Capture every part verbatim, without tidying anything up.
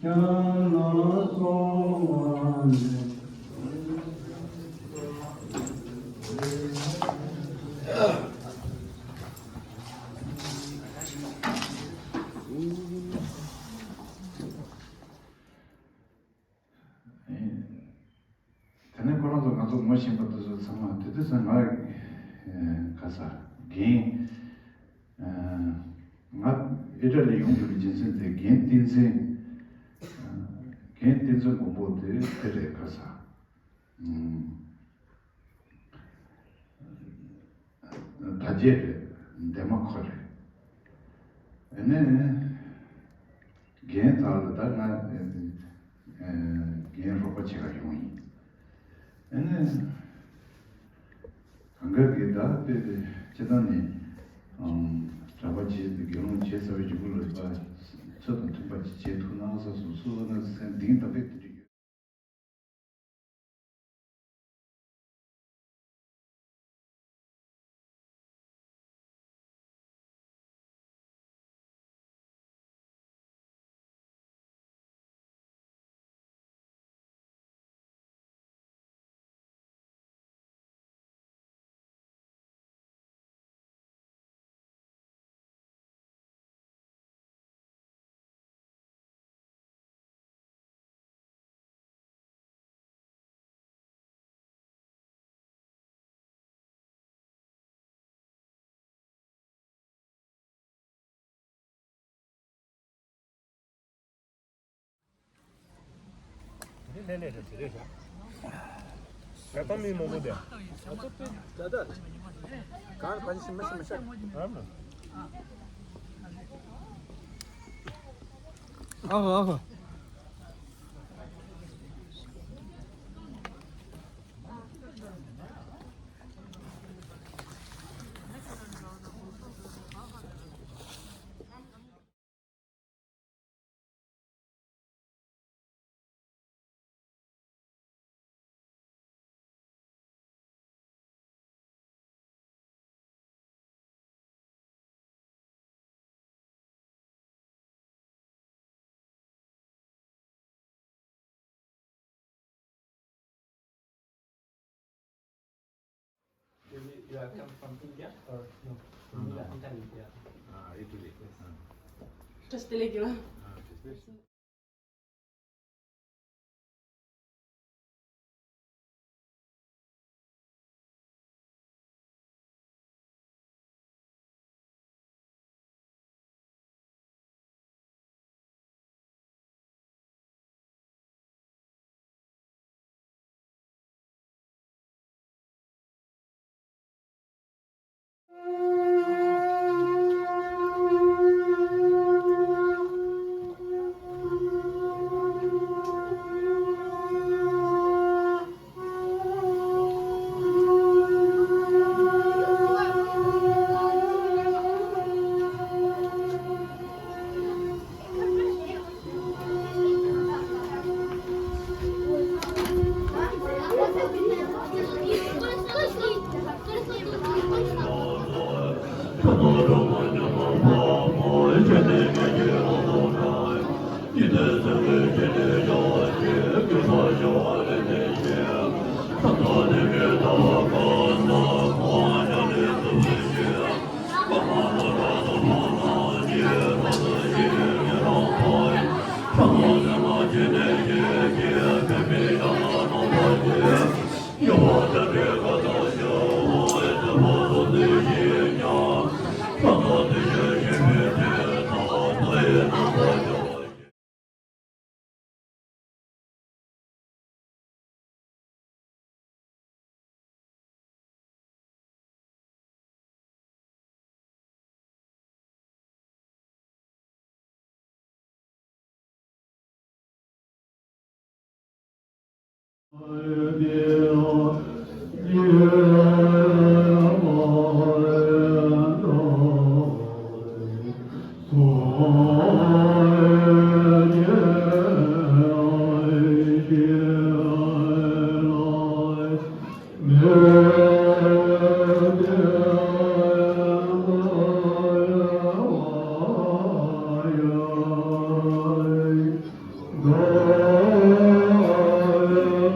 ཀྱང་ལ་སོགས་པ་ལས། དེ་ནས་ཁོ་རང་ཚོ་ང་ཚོ་ངོ་ཤེས་པ་དེ་ཚོ་ཚང་མ་དེ་དུས་ཙང་ང་ཨེ་ག་ས་རྒན་ཨེ་ང་ཨི་ཊ་ལི་ཡོང་དགོས་པའི་རྒྱུ་མཚན་དེ་རྒན་བསྟན་འཛིན་ཨེ་རྒན་བསྟན་འཛིན་མགོན་པོ་དེ་དེ་རེད་ག་ས་ཨམ། དར་རྒྱས་རེད། འདན་མ་ཁོ་རེད། ཨ་ནི་རྒན་ཚང་ལ་ད་ང་ཨ་རྒན་རོགས་པ་བྱེད་ག་ཡོང་ཡིན། ཨ་ནི་གང་ག་གི་ད་དཔེ་དེ་སྤྱི་བཏང་ནས་ཨམ་གྲྭ་པ་བྱས་ཏེ་དགེ་སློང་བྱས་ཚར་བའི་མཇུག་ལ་ད་ཚོད་དང་མཐུན་པ་ཅིག་བྱེད་ཐུབ་ན་བསམ་སོང་། སུ་ལ་ན་སེམས་གཏིང་ད་དཔེ་དེ་འདྲ་ཡོད། ཨ་ཧོ། ཨ་ཧོ། You are come from India or no? No, no. India, Italy, yeah. Ah, Italy. Yes. Ah. Just like you. Ah, just this. དེ་རིང་ང་དེ་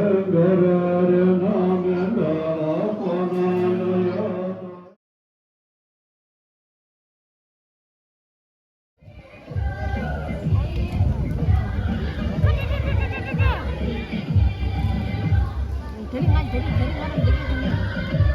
རིང་དེ་རིང་ང་རང་འདི་ག་དུས་ནས།